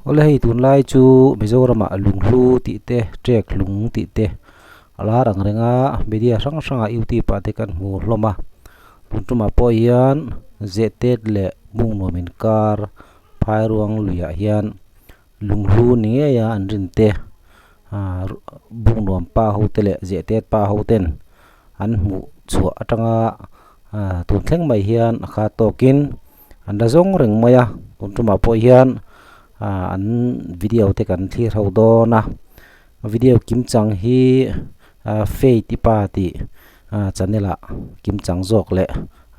Awle hei tunlai chu Mizoramah lunghlu tih te ṭek lung tih te a lar ang reng a media hrang hrangah youtube ah te kan hmu hlawm a tun tumah pawh hian zehtet leh bungnuam inkar phairuang luiah hian lunghlu ni ngei a an rin te ah bungnuam pa ho te leh zehtet pa ho ten an hmuh chhuah atanga ah tun thleng mai hian a khat tawkin. An la zawng reng mai a tun tumah pawh hian ah an video te kan thlir ho dawn a video kim chang hi ah faith i pa tih ah channel ah kim chang zawk leh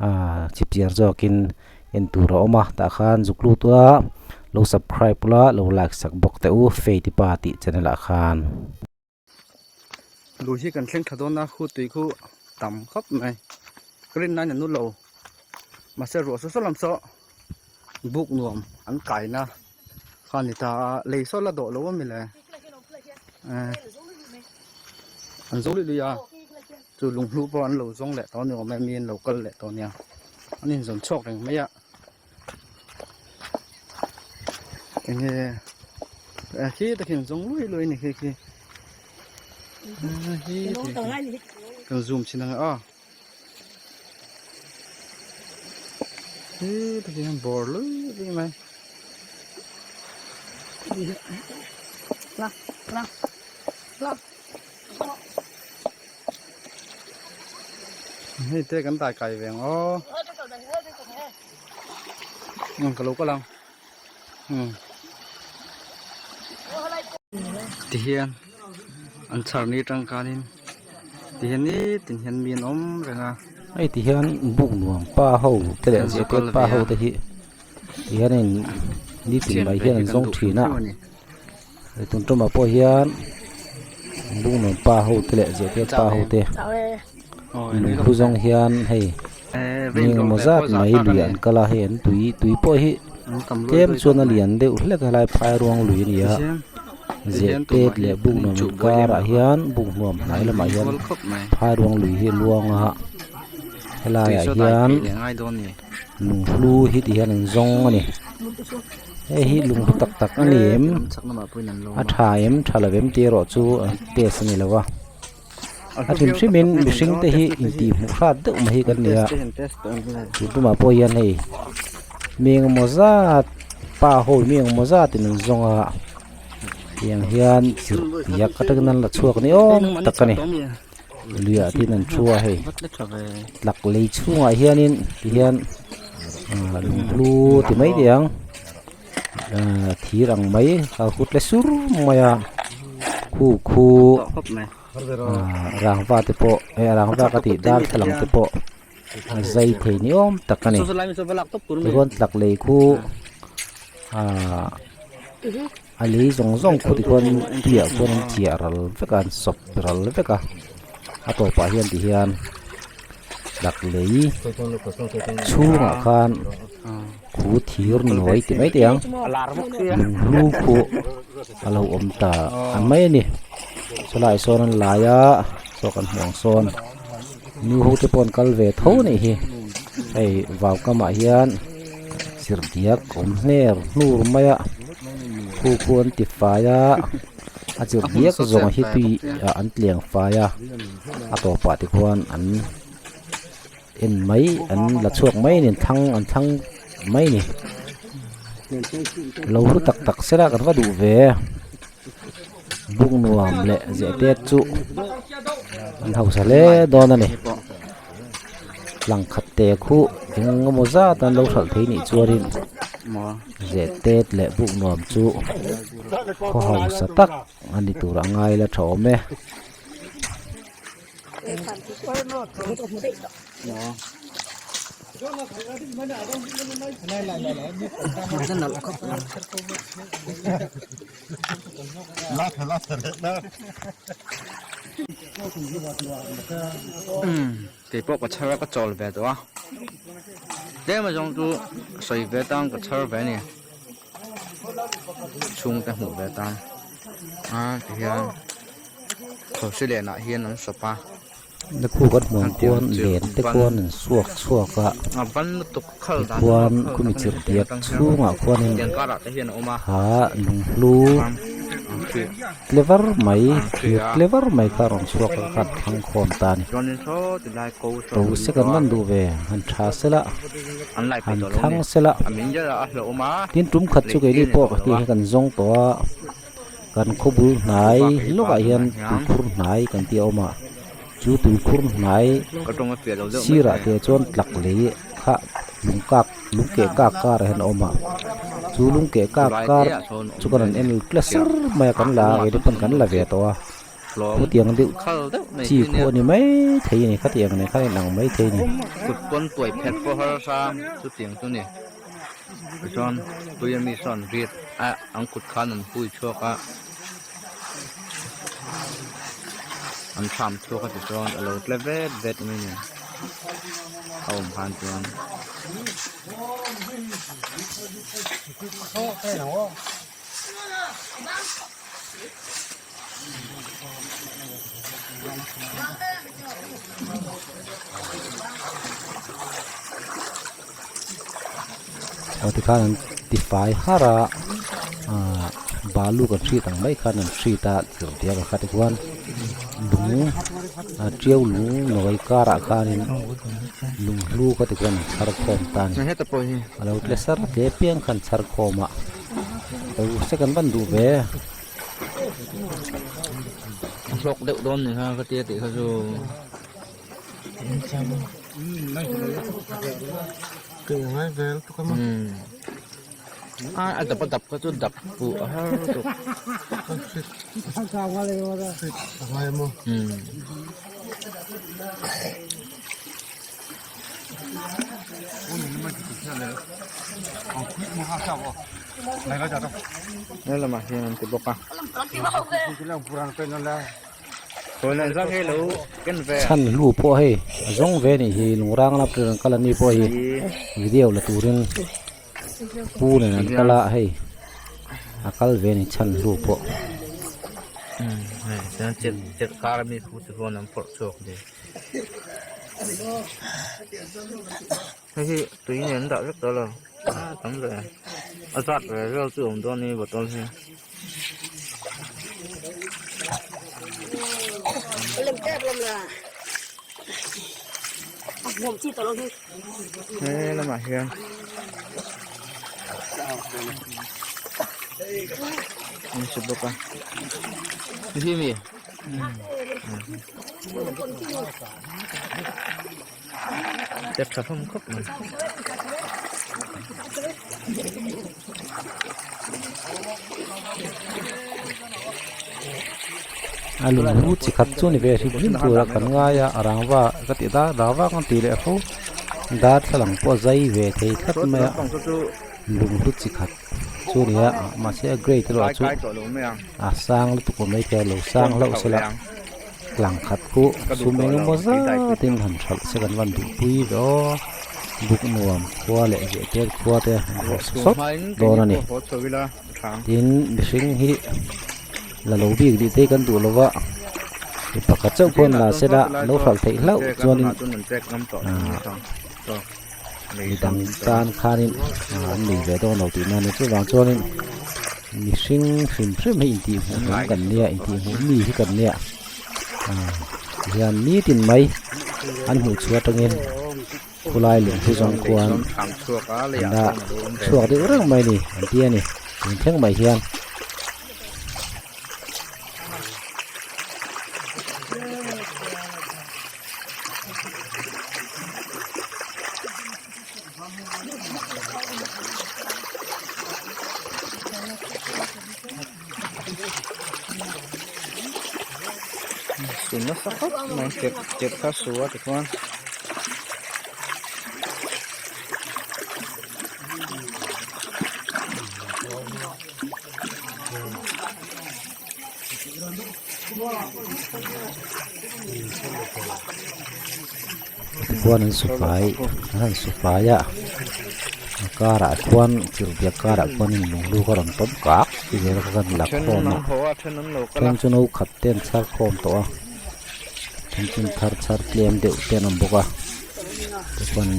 ah chipchiar zawkin en tur a awm a tah khan zuk lut ula lo subscribe ula lo like sak bawk teh u faith i pa tih channel ah khan. Lui hi kan thleng tha dawn a khu tui khu tam khawp mai ka rin nain a nu lo mahse ruah saw saw lam saw buk nuam an kaina kha a ni ta a lei saw la dawh lo a mi le eh an zo luih luih a chu lunghlu pawh an lo zawng leh tawh a ni awm e mi an lo kal leh tawh a nia an inzawn chhuak reng mai a. Enge khi takin zawng lui lui a ni khi khi kan zoom chhin ang e aw khi takin an bawr lui lui mai. Hei te kan dai kai ve ang aw. Ka lo kal ang tihian an chhar ni atang khanin tihian nitin hian mi an awm reng a. Hei tihian buk nuam pa ho te leh zirtir pa ho te hi tihianin nitin mai hian an zawng thin a. Hei tun tumah pawh hian bungnuam pa ho te leh zirtir pa ho te lungphu zawng hian hei eng emaw zat mai lui an kal a hei an tui tui pawh hi tlem chuan a lian deuh hlek a helai phairuang lui a ni a zehtet leh bungnuam inkarah hian bungnuam hnai lamah hian phairuang lui hi a luang a helaiah hian lunghlu hi ti hian an zawng a ni. Hei hi lunghlu tak tak a ni em a tha em tha lo em tih erawh chu test a ni lo a a hrim hrim in mihring te hi intih hmuh hrat deuh mai hi kan ni a tun tumah pawh hian hei mi engemaw zat pa ho mi engemaw zat in an zawng a tiang hian chirh tiak atangin an la chhuak ni awm tak a ni luiah te hian an thu a hei tlak lei chhungah hianin tihian ah lunghlu ti mai teh ang ah thir ang mai a hut le sur mai a khu khu ah rangva te pawh eh rangva ka tih darthlalang te pawh a zai thei ni awm tak a ni tichuan tlak lei khu ah a lei zawng zawng khu tikhuan tuiah khuan an chiah ral vek a an sawp ral vek a a tawpah hian tihian tlak lei chhungah khan khu thir nawi ti mai teh ang lunghlu khu a lo awm ta mai a ni sawlai sawn an lai a saw kan hmuh ang sawn. Nu ho te pawh an kal ve tho a nih hi hei vau kamah hian chirhdiak awm hner hnur mai a khu khu an ti fai a a chirhdiak zawng hi tui ah an tliang fai a a tawpah te khuan an en mai an la chhuak mai a ni an thlang an thlang mai a ni lo hlu tak tak sela kan va duh ve. Buk nuam leh zehtet chu an hausa hle dawn a ni tlang khat te khu eng emaw zat an lo hralh thei nih chuanin zehtet leh buk nuam chu khaw hausa tak a ni tur a ngai la tha awm e. Kei pawh ka chhar a ka chawl ve tawh a tlem azawng chu sawi ve tan ka chhar ve a ni chhungte hmuh ve tan a tihian. Thawhri lenah hian an sawp a. Khu kan hmuh ang khuan len te khuan an suak chhuak a tikhuan khumi chirhdiak chhungah khuanin ha lunghlu tle var mai thir tle var mai kha a rawn chhuak a kha an thlang khawm ta a ni to sek an man duh ve han tha sela han thlang sela tin tum khat chu keini pawh heti hi kan zawng tawh a. Kan khaw bul hnai lawkah hian tuikhur hnai kan tih a awm a chu tuikhur hnai sirah te chuan tlak lei kha lung kak lung keh kak karah hian a awm a chu lung keh kak kar chu kan rawn en tla sar mai a kan la a keini pawn kan la ve tawh a khutiang deuh chi khu a ni maithei a ni khatiang nen khan a inang maithei a ni. Tichuan tui ami sawn riat a an kut khan an hui chhuak a an thlam chhuak a tichuan a lo tle vet vet mai a ni a awm khan chuan. Aw tikhan an tifai har a ahh balu kan hriat ang mai khan an hrit a chirhdiak a kha tikhuan lung a tiau lung nawi karah khanin lunghlu kha tikhuan an chhar khawm ta a ni a lo tle sar hle piang khan chhar khawm a to sek an van duh ve. A hlawk deuh dawn ni kha ka tia tih kha chu. A dap a dap kha chu dap fuh a har lutuk. He lamah hian an ti bawk a. Chhan hlu pawh hei a zawng ve anih hi lungrang lam ṭin an kal a ni pawh hi video la turin pu nen an kal a hei a kal ve a ni chhan hlu pawh. Hei hi tui nen an dah vek tawh lo a tam ve a zat ve vel chu awm dawn a ni bottle hi. He lamah hian an su bawk a hi mi Step tha hlawm khawp mai. A lunglu chi khat chu ni ve hrim hrim tura kan ngai a a rangva ka tih dar rangva kan tih leh fo darthlalang pawh a zai ve thei tlat mai a lunghlu chi khat chu a ni a mahse a grade erawh chu a sang lutuk awm mai thei a lo sang hlauh se la. Tlang khat khu sum eng emaw zatin han hralh se kan van duh pui ve aw buk nuam khua leh zehtet khua te an rawh sawt dawn a ni tin mihring hi la lo bik dih te hi kan duh lo va mi pakhat chauh pawh an la se la lo hralh theih hlauh chuanin ahh midang tan khanin an nei ve dawn lo tih na a ni chuvang chuanin mihring hrim hrim hi intih hmuh hnam kan nia intih hmuh mi hi kan nia ah tihian nitin mai an hmuh chhuah atangin khulai lungphu zawng khuan an la chhuak deuh reng mai a ni an ti a ni tun thleng mai hian. Su nasa khawp mai tirh tirh kha su a tichuan. Tikhuan an su fai an han su fai a a karah khuan chirhdiak karah khuanin lunglu kha rawn tawm kak ti zel kha khan la khawm a then chu no khat te an chhar khawm tawh a. Then chu thar chhar tlem deuh te an awm bawk a tichuan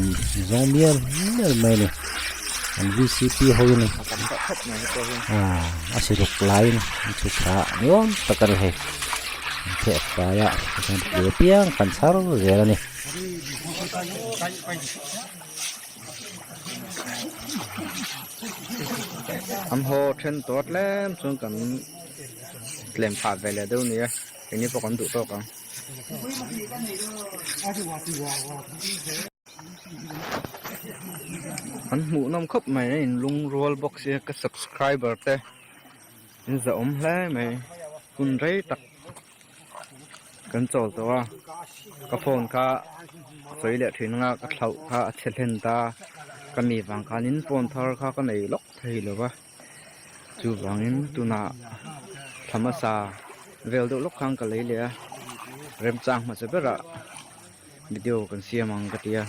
zawng mial mial mai a ni an vcp ho in ah a siruk laiin an chhuk thla a ni awm tak a ni hei an theh fai a tichuan tui apiang kan chhar zel a ni. An haw then tawh tlem chuan kan tlem phah ve leh deuh nia. Engni pawh kan duh tawk ang. An hmuh nawm khawp mai a in lungrual bawk sia ka subscriber te in zahawm hle mai hun rei tak kan chawl tawh a ka phone kha sawi leh thin anga ka thlauh kha a chhe hlen ta ka mi vang khanin phone thar kha ka nei lawk thei lo va. Chuvangin tunah thla hmasa vel deuh lawk khan ka lei leh a remchang hmasa berah video kan siam ang ka ti a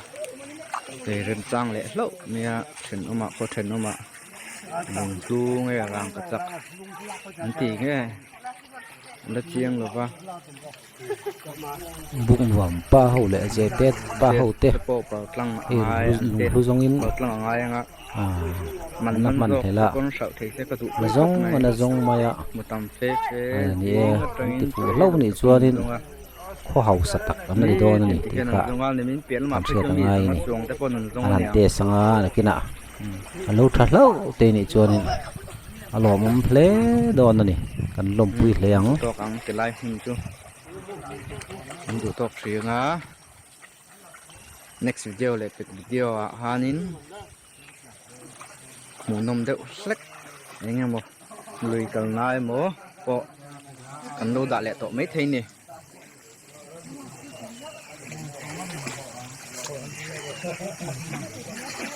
hei remchang leh hlauh mai a thenawmah khaw thenawmah lungtlu nge rangka chak an ti nge an la chiang lo va. Buk nuam pa ho leh zepet pa ho te hei lunghlu zawngin ah an la hman hlel a a zawng an a zawng mai a a ni e an ti fuh hlauh anih chuanin khaw hausa tak an ni dawn a ni tih kha an hriat a ngai a ni an han test anga nakinah a lo tha hlauh te anih chuanin a lawmawm hle dawn a ni kan lawmpui hle ang. Tawk ang ti lai hmun chu an duh tawk hring a next video leh pek video ah khanin hmuhnawm deuh hlek eng emaw lui kalna emaw pawh kan lo dah leh tawh maithei a ni.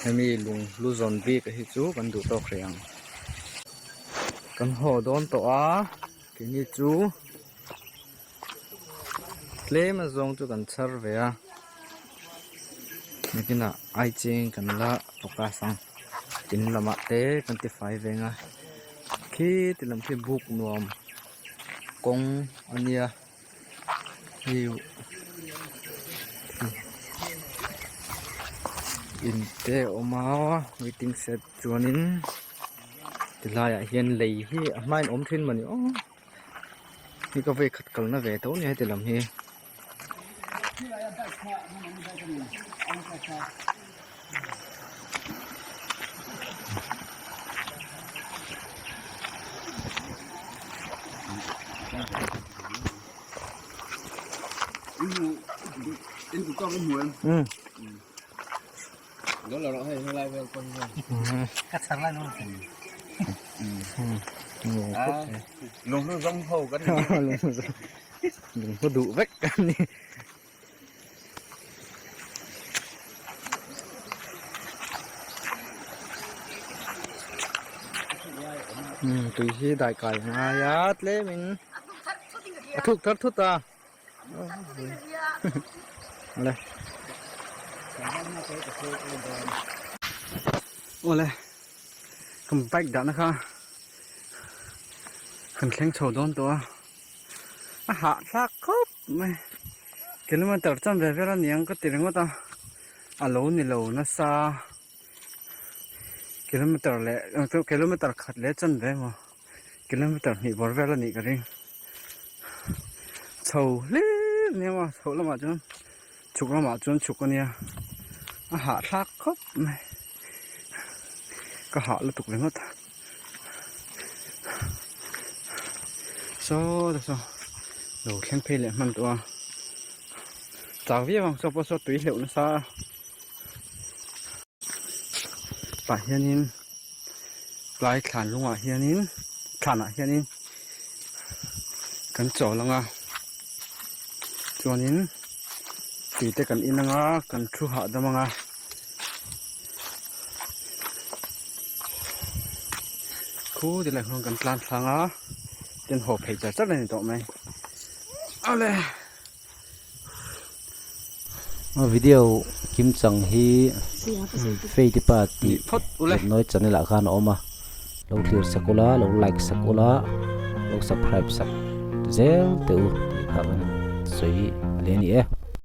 Hemi lung hlu zawn bik hi chu kan duh tawk hrih ang. Kan haw dawn tawh a keini chu tlem a zawng chu kan chhar ve a nakinah ai cheng kan la focus ang in lamah te kan ti fai veng a khi ti lam khi buk nuam kawng a nia. Hei in te a awm a waiting shed chuanin tilaiah hian lei hi a hmain awm thin mawni aw hei ka vei khat kalna ve tho nia heti lam hi. Lung duh vek a ni. Tui hi dai kai a ngai a tlemin a thuk thar thut a awle awle kan bike dahna kha kan thleng chho dawn tawh a a hahthlak khawp mai. Kilometer chan ve vel a niang ka ti ringawt a, a lo ni lo nasa kilometer leh kilometer khat leh chan ve emaw kilometer hnih bawr vel a nih ka ring chho hlim nia maw chhoh lamah chuan chhuk lamah chuan chhuk a nia a hahthlak khawp mai ka hah lutuk ringawt saw te saw lo thleng phei leh hman tawh a chau viau ang saw pawh saw tui hleuh nasa a tah hianin tlai thlan lungah hianin thlanah hianin kan chawl ang a chuanin tui te kan in ang a kan thu hahdam ang a. Khu tilai khuan kan tlan thlang a tin haw phei char char a ni tawh mai awle. A video kim chang hi Faith pa tih Lemnawi channel ah khan a awm a lo thlir sak ula lo like sak ula lo subscribe sak zel teh u tih kha kan. sawi leh a ni e.